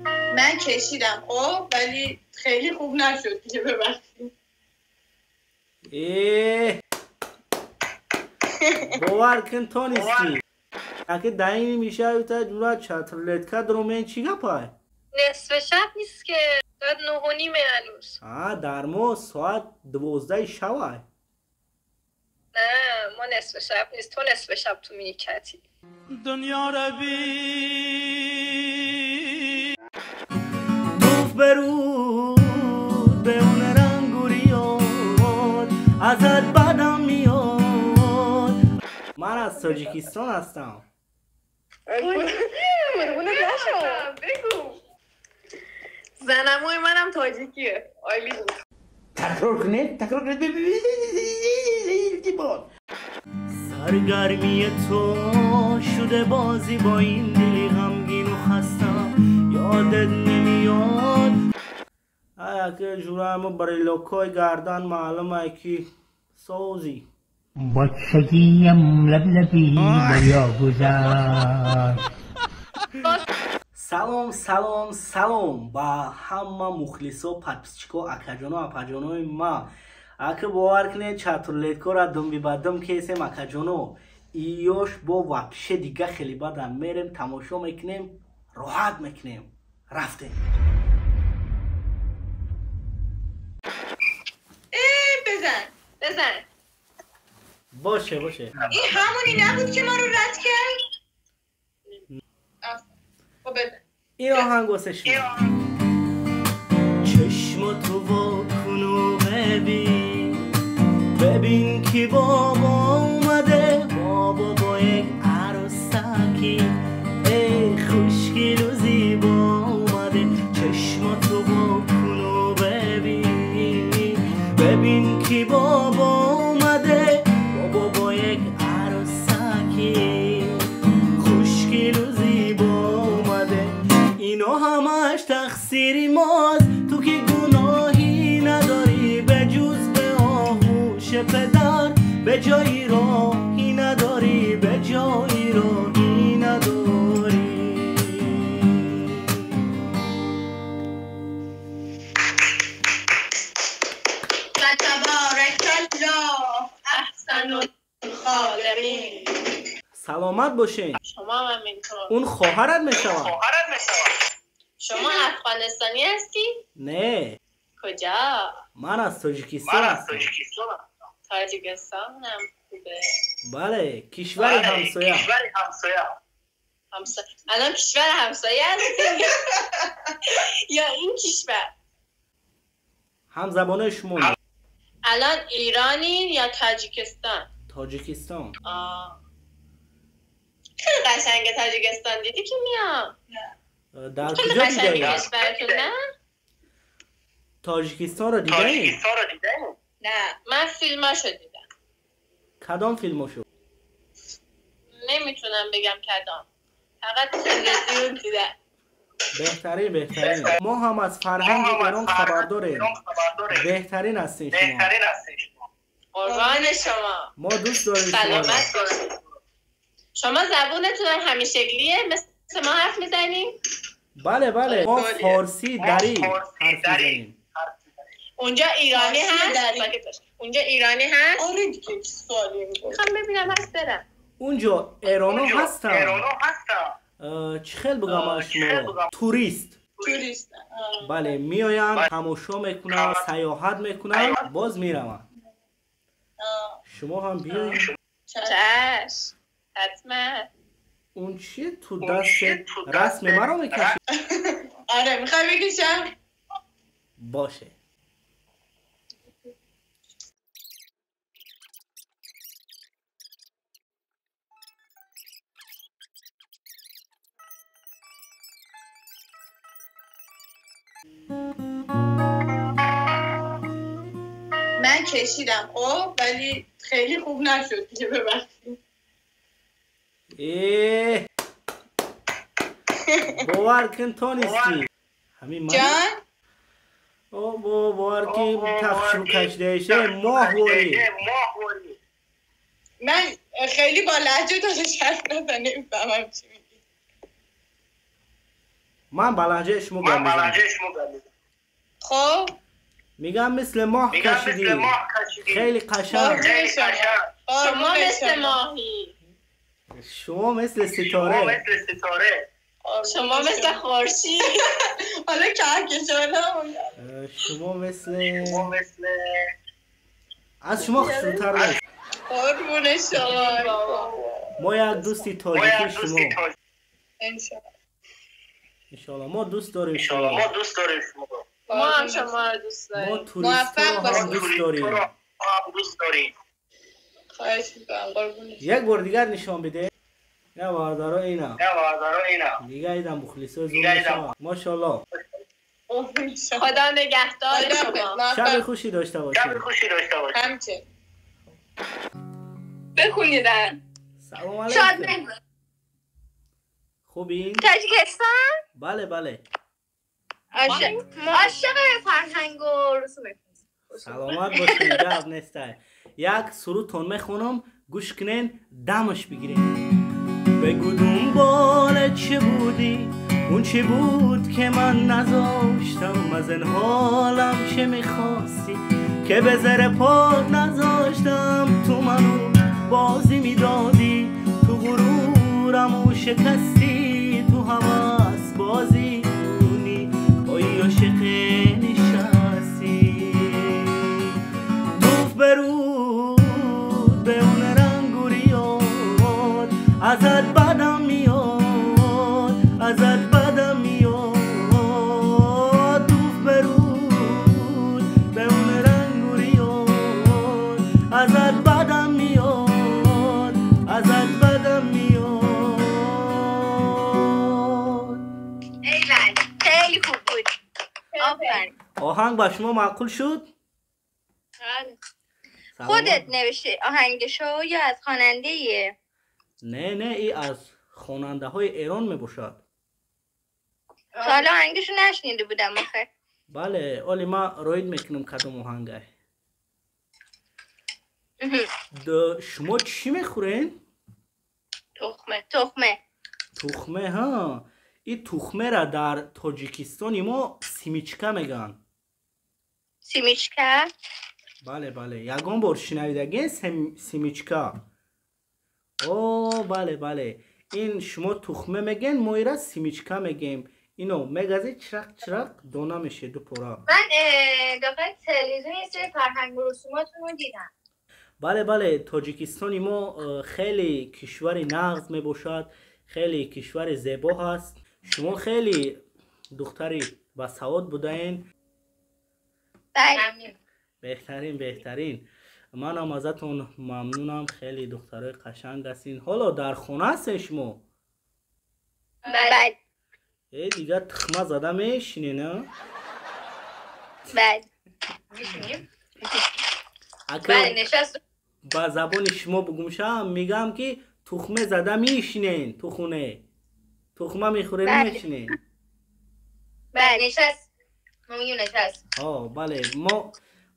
من کشیدم خب، ولی خیلی خوب نشد دیگه، ببخشید. باور کن تا نیستی اگه دهینی میشه تا جورا چترلتکا درومین چی گپای؟ نصف شب نیست که، ساعت 9:30 هنوز. در ما ساعت 12 شبه. نه ما نصف شب نیست، تو نصف شب تو میکتی. دنیا رو بی دوف برود به اون رنگوریات ازت بدم میاد. من از تاجیکستان هستم. بگو. زنموی منم تاجیکیه. عالی بود. تکرار کنید، تکرار کنید. سرگرمی تو شده بازی با این دلی غمگین و خستم، یادت نمیاد. اگه جورم برای لکای گردن معلومه که سوزی. بچگیم لبلبی دریا گذشت. салом салом салом ба ҳама мухлисо, подписчико, акаҷоно, апаҷонои ма. Ака бовар кунед, чатурлеткора думби ба дум кесем, акаҷоно. Иёш бо вообще дига хеле бадан мерем, тамошо мекунем, роҳат мекунем. Рафтем. بزن بزن. باشه باشه. این همونی نبود که ما رو رد کرد؟ خب بزن. این آهنگ واسه شما. چشم تو وا کن و ببین، ببین که بابا اومده، بابا با یک عروسکی ای خوشگل و زیبا اومده. چشم تو وا کن و ببین، ببین که بابا اومده، بابا با یک عروسکی خوشگل و زیبا اومده. اینا همش تقصیر ماست، تو که گناهی نداری به جز به آغوش پدر، به جایی راهی نداری، به جایی راهی نداری. تبارک الله احسن الخالقین. سلامت باشین. شما هم همینطور. اون خواهرت میشود. شما افغانستانی هستی؟ نه. کجا؟ من از تاجیکستان هستم. تاجیکستان هم خوبه. بله، کشور همسایه. الان کشور همسایه هستی؟ یا این کشور؟ هم زبانه شما. الان ایرانی یا تاجیکستان؟ تاجیکستان. خیلی قشنگه تاجیکستان، دیدی که میام؟ نه. در کجا دیدی؟ نه؟ تاجیکستان رو دیدی؟ نه، من فیلماشو دیدم. کدام فیلماشو؟ نمیتونم بگم کدام، فقط تلویزیون دیدم. بهترین بهترین. ما هم از فرهنگ ایران خبر داریم. بهترین هستین شما. قربان شما. ما دوست داریم شما. سلامت باشید. شما زبونتون هم همین شکلیه؟ مثل ما حرف میزنیم؟ بله بله، ما فارسی دری حرف میزنیم. اونجا ایرانی هست؟ اونجا ایرانی هست؟ آره دیگه، چه سوالی می‌کنی؟ میخوام ببینم هست برم. اونجا ایرانو هستن. چه خیلی بگم از شما؟ توریست. توریست. بله، میآیند، تماشا میکنن، سیاحت میکنن، باز میروند. شما هم بیایید. چشم، حتما. اون چیه تو دست رسم مرا میکشی؟ آره میخوای بکشم؟ باشه. من کشیدم خب، ولی خیلی خوب نشد دیگه، ببخشید. باور کن تا نیستی. همین من. جان؟ او باور که تخشو کشیده شه ماهوری. من خیلی با لهجه داره حرف نزن، نمیفهمم چی میگی. Ман ба лаҳҷаи шумо гап мезанам. خب میگم مثل ماه کشیدی، خیلی قشنگ. شما مثل ماهی، شما مثل ستاره، شما مثل خورشید. حالا کهکشان، شما مثل از شما خوشروتر نیست. قربون شما. ما یک دوستی تاجیکی شما. انشالله ما دوست داریم شما. ما هم شما رو دوست داریم. ما توریست رو هم دوست داریم. خواهش میکنم قربون. یک بار دیگر نشان بده. نه بردارا اینا دیگه ایدم مخلصا زور میشم. ماشاءالله. خدا نگهدار شما. شب خوشی داشته باشید. همچنین. بخونیدن. سلام علیکم. خوبین؟ تاجیکستان؟ بله بله. عاشق فرهنگ و رسوم. سلامت باشین. گپ نیست. یک سرودتون میخونم، گوش کنین، دمش بگیرین. بگو دنبال چه بودی، اون چه بود که من نذاشتم، از این حالم چه میخواستی که به زر پات نذاشتم. تو منو بازی میدادی، تو غرورمو شکستی، تو هوس بازی کنی پای عاشق نشستی. توف برود به اون رنگ و ریاد، ازت بدم میاد، ازت بدم میاد. توف برود به اون رنگ و ریاد، ازت بدم میاد، ازت بدم میاد. ایول، خیلی خوب بود. آفرین. آهنگ با شما معقول شد؟ خودت نوشتی آهنگشو یا از خواننده ایه؟ نه نه، ای از خواننده های ایران می باشد. تا حالا آهنگشو نشنیده بودم آخه. بله، ولی ما روید میکنم کدوم آهنگه. شما چی میخورین؟ تخمه. تخمه. تخمه ها. این تخمه را در تاجیکستان ما سیمیچکا میگن. سیمیچکا؟ بله بله. یگان بار شنیدگین سیمیچکا؟ او بله بله. این شما تخمه میگن، ما ایرا سیمیچکا میگیم. اینو میگازی چرق چرق دونه میشه دو پورا. من داخل تلویزیون یه سری فرهنگ و رسوماتون رو دیدم. بله بله، تاجیکستان ما خیلی کشور نغز میباشد، خیلی کشور زیبا هست. شما خیلی دختری با سواد بودین. بله. بهترین بهترین. من هم ازتون ممنونم، خیلی دخترای قشنگ هستین. حالا در خونه هستین شما؟ بله. ای دیگه تخمه زده میشینی نه؟ بله. بله نشست. با زبان شما بگم شم میگم که تخمه زده میشینین تو خونه. تخمه میخورین میشینین. بله نشست. ما میگیم نشست. آه بله،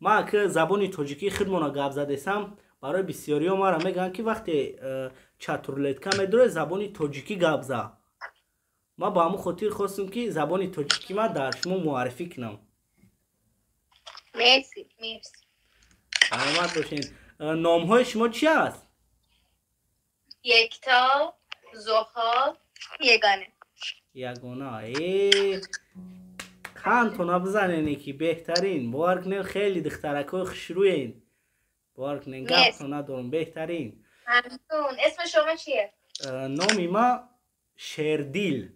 ما که زبانی تاجیکی خودمون گپ زدسم، برای بسیاری ما را میگن که وقتی چترولتکا میدوره زبانی تاجیکی گپ زد. ما با همون خاطر خواستم که زبانی تاجیکی ما در شما معرفی کنم. مرسی مرسی. سلامت باشین. نام های شما چی است؟ یکتا، زوخا، یگانه. یگانه. ای کانتونا بزنین که بهترین. باور کنین خیلی دخترکای خوشروین. باور کنین گپتون ندارم، بهترین. ممنون. اسم شما چیه؟ نامی ما شیردیل.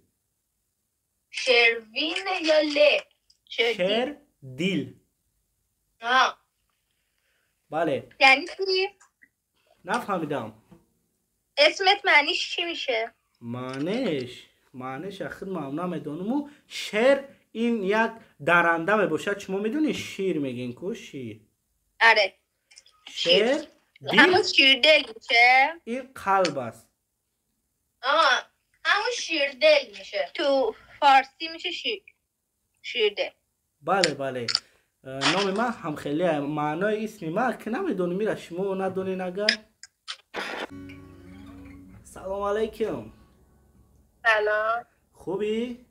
شروین یا ل؟ شیردیل. آه. بله. یعنی چی؟ نفهمیدم. اسمت معنیش چی میشه؟ معنیش خود ما نمیدونم. شیر این یک درنده میباشد. شما میدونی شیر میگین کو شیر؟ آره. شیر دیل، همون شیردل میشه. این قلب است. آه همون شیردل میشه. تو فارسی میشه شیردل. بله بله. نام من هم خیلی معنای اسم ما که نمیدونم، میره شما ندونین اگر. سلام علیکم. سلام. خوبی؟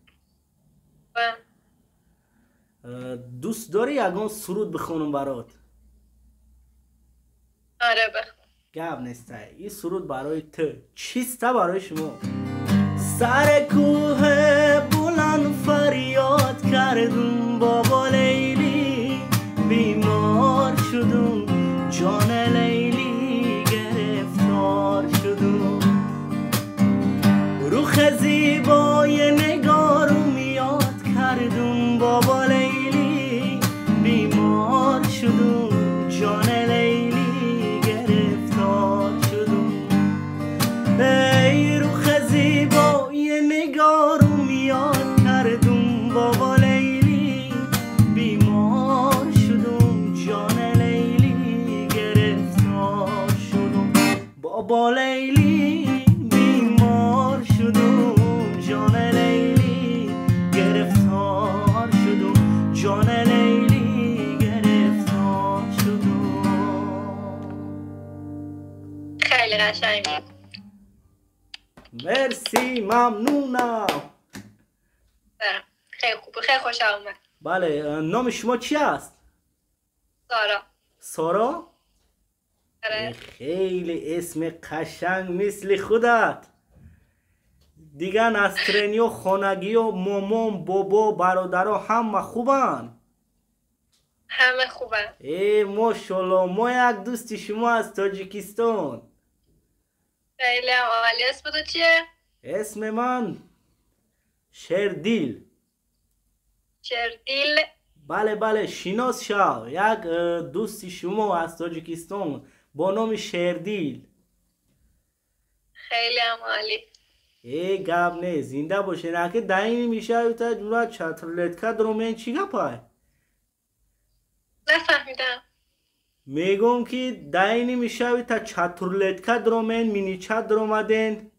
دوست داری یگان سرود بخونم برات؟ آره بخون. گپ نیست. این سرود برای تو چیست برای شما؟ سر کوه بلند فریاد کردم بابا لیلی بیمار شدم جان لیلی گرفتار شدم روخ زیبای نگارم یاد کردم بابا لیلی بیمار شدم جان لیلی گرفتار شدم ای روخ زیبای نگارم یاد کردم بابا لیلی بیمار شدم جان لیلی گرفتار شدم بابا لیلی بیمار شدم جان لیلی گرفتار شدم جان لیلی گرفتار شدم. خیلی قشنگ بود. مرسی ممنونم. خیلی خوب، خیلی خوشم اومد. بله نام شما چی است؟ سارا. سارا؟ آره. خیلی اسم قشنگ مثل خودت. دیگه نسترنی و خانگی و مامان بابا برادرها همه خوبن؟ همه خوبن. ای ماشاءالله ما یک دوست شما از تاجیکستان. خیلی عالی. اسم تو چیه؟ اسم من شردیل. شردیل؟ بله بله شناس شو. یک دوست شما از تاجیکستان با نام شردیل. خیلی هم عالی. ای گپ نه زنده باشه. نه که داینی میشه تا جورا چترلتکا درومن چی گپای؟ نفهمیدم. میگم که داینی میشه تا چترلتکا درومن مینی چت درومدن.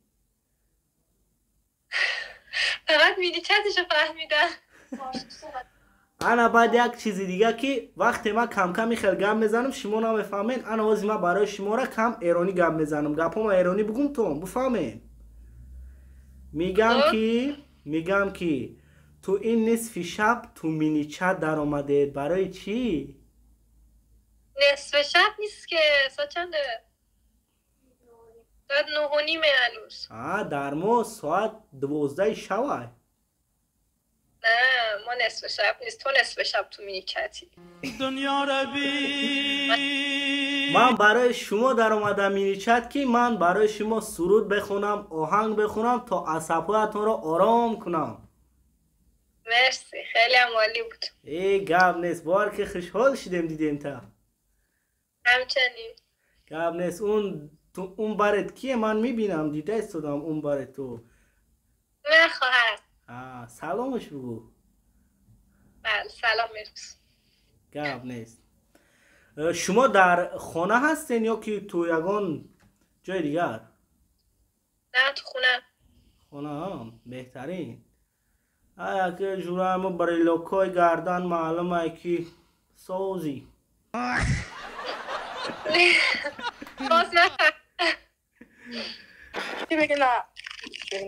فقط مینی چتشو فهمیدم. انا بعد یک چیز دیگه که وقتی ما کم کم خیلی گپ میزنم شما نمیفهمین. انا واسه ما برای شما را کم ایرانی گپ میزنم. گپم ایرانی بگم تو بفهمین. میگم که تو این نصف شب تو مینی چت در آمده برای چی؟ نصف شب نیست که ساعت چنده؟ ساعت 9:30 هنوز. در ما ساعت 12 شبه. نه ما نصف شب نیست، تو نصف شب تو مینی چتی. دنیا ربی من برای شما در اومدم مینی چت که من برای شما سرود بخونم آهنگ بخونم تا عصبهایتون را آرام کنم. مرسی خیلی هم عالی بود. ای گپ نیست بار که خوشحال شدیم دیدیم تا. همچنین. گپ نیست. اون تو اون برت کیه؟ من میبینم دیده استادم اون برت تو. من خواهرم. سلامش بگو. بله سلام مرسی. گپ نیست. شما در خانه هستین یا که تو یگان جای دیگر؟ نه تو خونه. خونه هم بهترین. اگه جوره ما برای لکای گردن معلومه که سوزی. باز نه. چی بگه نه؟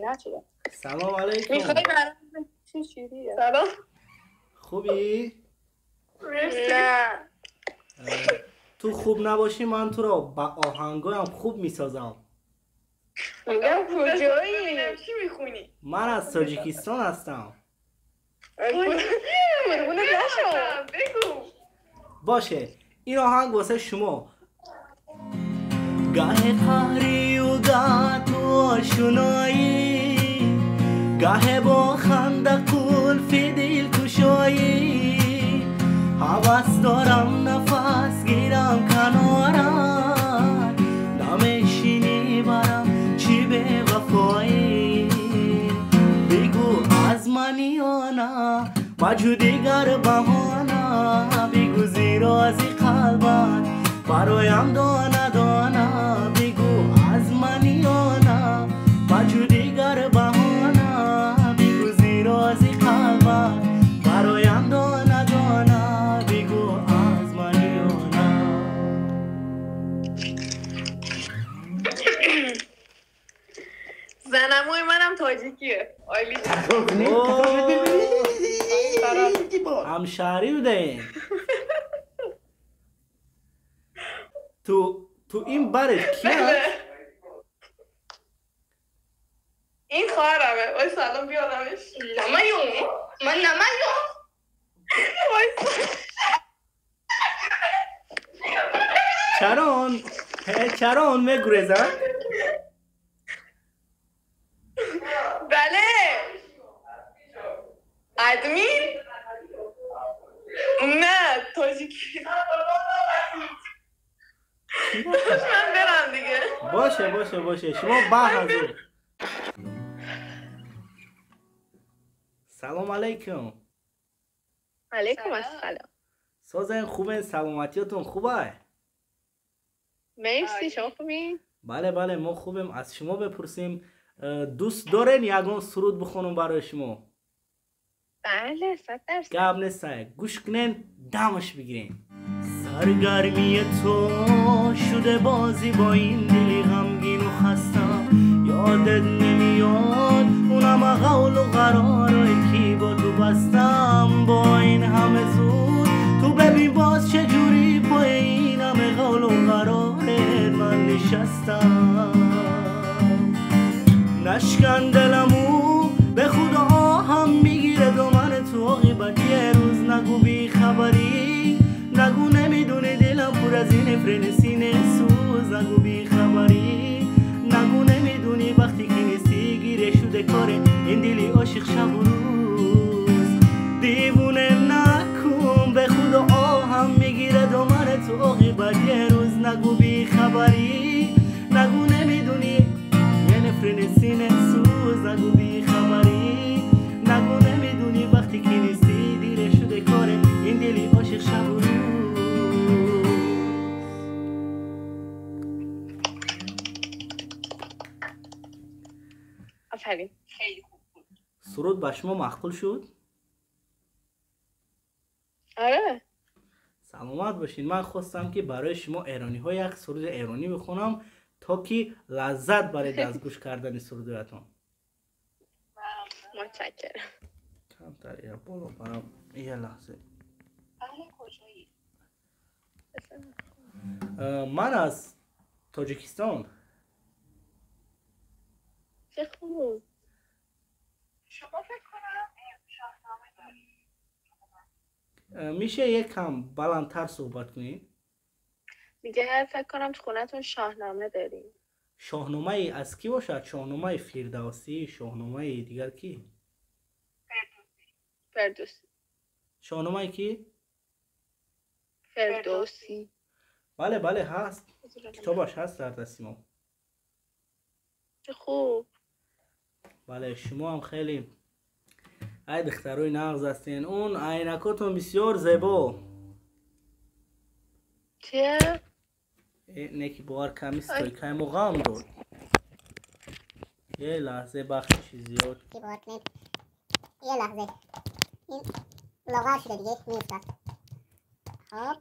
نه چرا؟ سلام علیکم. میخوای برام چی؟ سلام. خوبی؟ نه. تو خوب نباشی من تو را با آهنگایم خوب میسازم. میگم کجایی؟ چی میخونی؟ من از تاجیکستان هستم. بگو. باشه این آهنگ واسه شما. گاه قهری و گاه تو آشنایی، گاه با خنده قلف دل کشایی، هوس دارم نفس گیرم کنارت، نمیشینی برم چی به وفایی، بگو از منی یا نه بجو دیگر بهانه، بگو زیرا از قلبت برایم دانه دانه، بگو از منی یا نه بجو دیگر بهانه، بگو زیرا از قلبت برایم دانه دانه، بگو از منی یا نه. زنموی منم تاجیکیه. عالی. ҳамшаҳрӣ будаем. Ту ин барет ки аст? این خواهرمه. وایسا الان بیارمش. نمایون من نمایون. چرا آن میگریزد؟ بله ادمین نه تاجیکی. من برم دیگه. باشه باشه باشه شما با حضور. سلام علیکم. علیکم السلام. سازن خوبه؟ سلامتیتون خوبه؟ مرسی، شما خوبین؟ بله بله ما خوبیم. از شما بپرسیم دوست دارین یگان سرود بخونم برای شما؟ بله 100%. گپ نیست، گوش کنین دمش بگیرین. سرگرمی تو شده بازی با این دلی غمگین و خستم، یادت نمیاد اونم قول و قرارایی که با تو بستم. با این همه زود تو ببین باز چجوری پای این همه قول و قرارت من نشستم. نشکن دلمو به خدا هم میگیره دامن تو عاقبت یه روز. نگو بی خبری، نگو نمیدونی دلم پر از این نفرین سینه سوز. نگو بی خبری، نگو نمیدونی وقتی که نیستی گیره شده کاره این دلی عاشق شب و روز. دیوونه نکن به خدا آهم میگیره دامن تو عاقبت یه روز. نگو بی خبری، نگو نمیدونی یه نفرین سینه سوز. نگو بی خبری، نگو نمیدونی وقتی که نیستی دیره شده کاره این دلی عاشق شب و روز. آفرین، خیلی خوب بود. سرود به شما معقول شد؟ آره. سلامت باشین. من خواستم که برای شما ایرانی ها یک سرود ایرانی بخونم تا که لذت برید از گوش کردن سرودتون. متشکرم. کمتر یه بالا برم یه لحظه. کجایی؟ من از تاجیکستان. چه خوب. شما فکر کنم شاهنامه دارید. میشه یکم بلندتر صحبت کنید؟ میگه فکر کنم تو خونتون شاهنامه داریم. شاهنامه از کی باشد؟ شاهنامه فردوسی، شاهنامه دیگر کی؟ فردوسی. شاهنامه کی؟ فردوسی. بله بله هست، کتابش هست در دست ما. خوب. بله شما هم خیلی ای دختروی نغز هستین. اون عینکاتون بسیار زیبا. چیه؟ نکی باور کمی ستوی کمی غم داد. یه لحظه بخشش زیاد. باور کنید یه لحظه این لاغر شده دیگه میافتاد. خب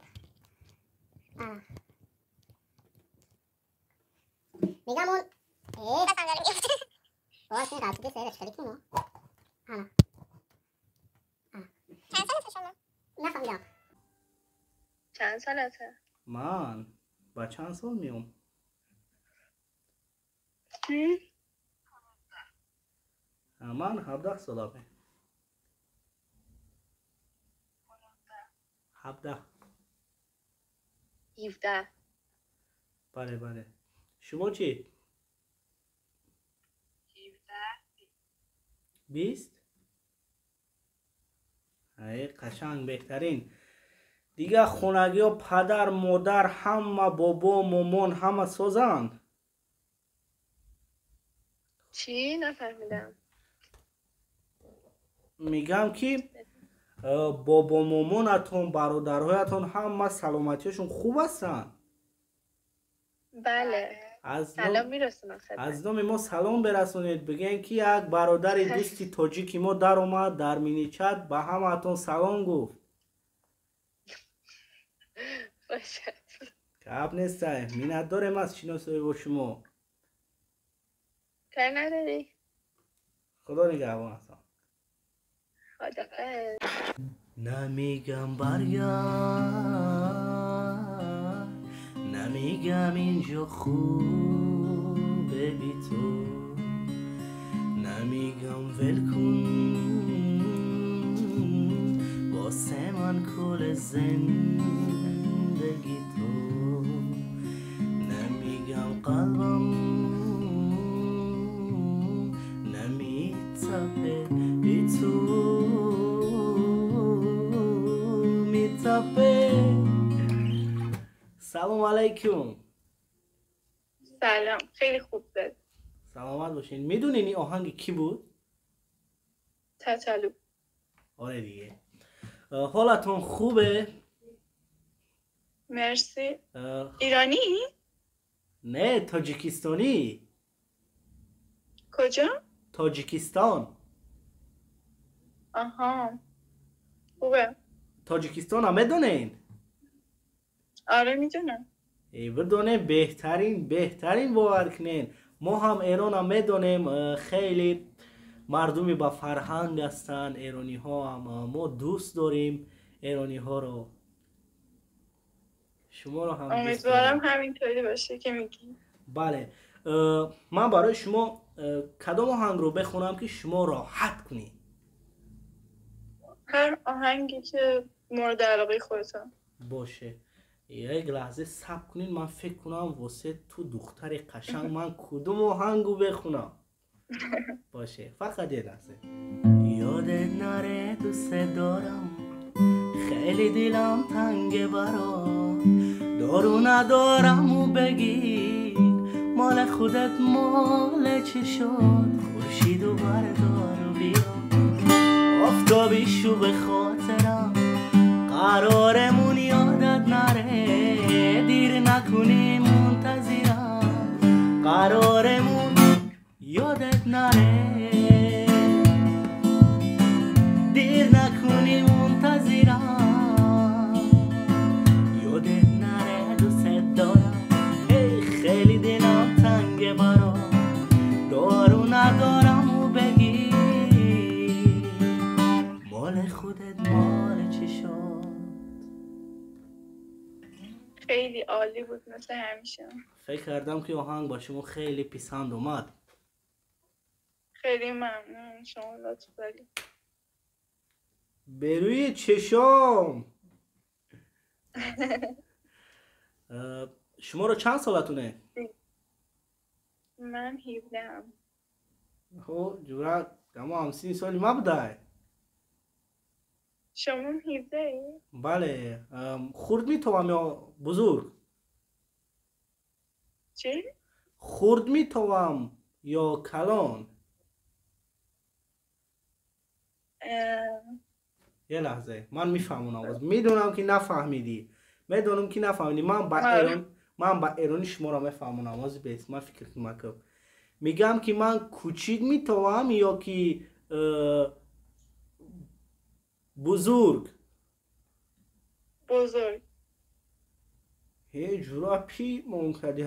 میگم اون باور کنید غلطیده سرش خیلی کنو. چند سالته شما؟ نفهمیدم. چند سالته؟ من با چند سال میام؟ من 17 سالمه. 17. 17. بله بله. شما چی؟ 17. 20؟ ای قشنگ بهترین. دیگه خونگی ها پدر مادر همه بابا مامان همه سازند. چی؟ نفهمیدم. میگم که بابا مامانتون برادرهایتون همه سلامتیشون خوب هستن؟ بله. سلام میرسونم خدمت. از نام ما سلام برسونید، بگین که یک برادر دوستی تاجیکی ما در اومد در مینی چت به همتون سلام گفت. باشد. گپ نیست، منت داریم از شناسایی با شما. کار نداری؟ خدا نگهبان هستم. خدافظ. نمیگم برگرد، نمیگم اینجا خوبه بی تو، نمیگم ول کن واسه من کل زندگی تو، نمیگم قلبم نمیتپه بی تو، میتپه. سلام علیکم. سلام، خیلی خوب زد. سلامت باشین. میدونین این آهنگ کی بود؟ تتلو. آره دیگه. حالتون خوبه؟ مرسی. ایرانی؟ نه، تاجیکستانی. کجا؟ تاجیکستان. آها، خوبه. تاجیکستان هم میدونین؟ آره میدونم. ای بدونه بهترین، بهترین. باور کنین ما هم ایران هم میدونیم، خیلی مردمی با فرهنگ هستن ایرانی ها هم. ما دوست داریم ایرانی ها رو، شما رو هم دوست امیدوارم داریم. همینطوری باشه که میگی. بله، من برای شما کدام آهنگ رو بخونم که شما راحت کنید؟ هر آهنگی که مورد علاقه خودتون. باشه، یک لحظه صبر کنین من فکر کنم واسه تو دختر قشنگ من کدوم آهنگو بخونم. باشه، فقط یه لحظه. یادت نره دوست دارم، خیلی دلم تنگه برات، دارو ندارم و بگیر مال خودت مال چه شد، خورشید و بردار و بیا آفتابی شو به خاطرم، قرارمون یادت نره، دیر نکنی منتظرم، قرارمون یادت نره، دیر نکنی منتظرم، یادت نره دوست دارم، ای خیلی دلم تنگه برات، دارو ندارم و بگی مال خودت مال چه شد. خیلی عالی بود مثل همیشه. فکر کردم که آهنگ با شما خیلی پسند اومد. خیلی ممنون، شما لطف دارید. به روی چشام. شما رو چند سالتونه؟ من 17. خب جورا اما هم 30 سالی ما بوده. شما 17 ای؟ بله. خورد میتوام یا بزرگ؟ چی؟ خورد میتوام یا کلان؟ یه لحظه من میفهمونم، میدونم که نفهمیدی، میدونم که نفهمیدی. من با ایران، من با ایرانی شما را میفهمونم. از بیس من فکر کنم میگم که من کوچیک میتوام یا که بزرگ؟ بزرگ. هی جورا پی مون کردی.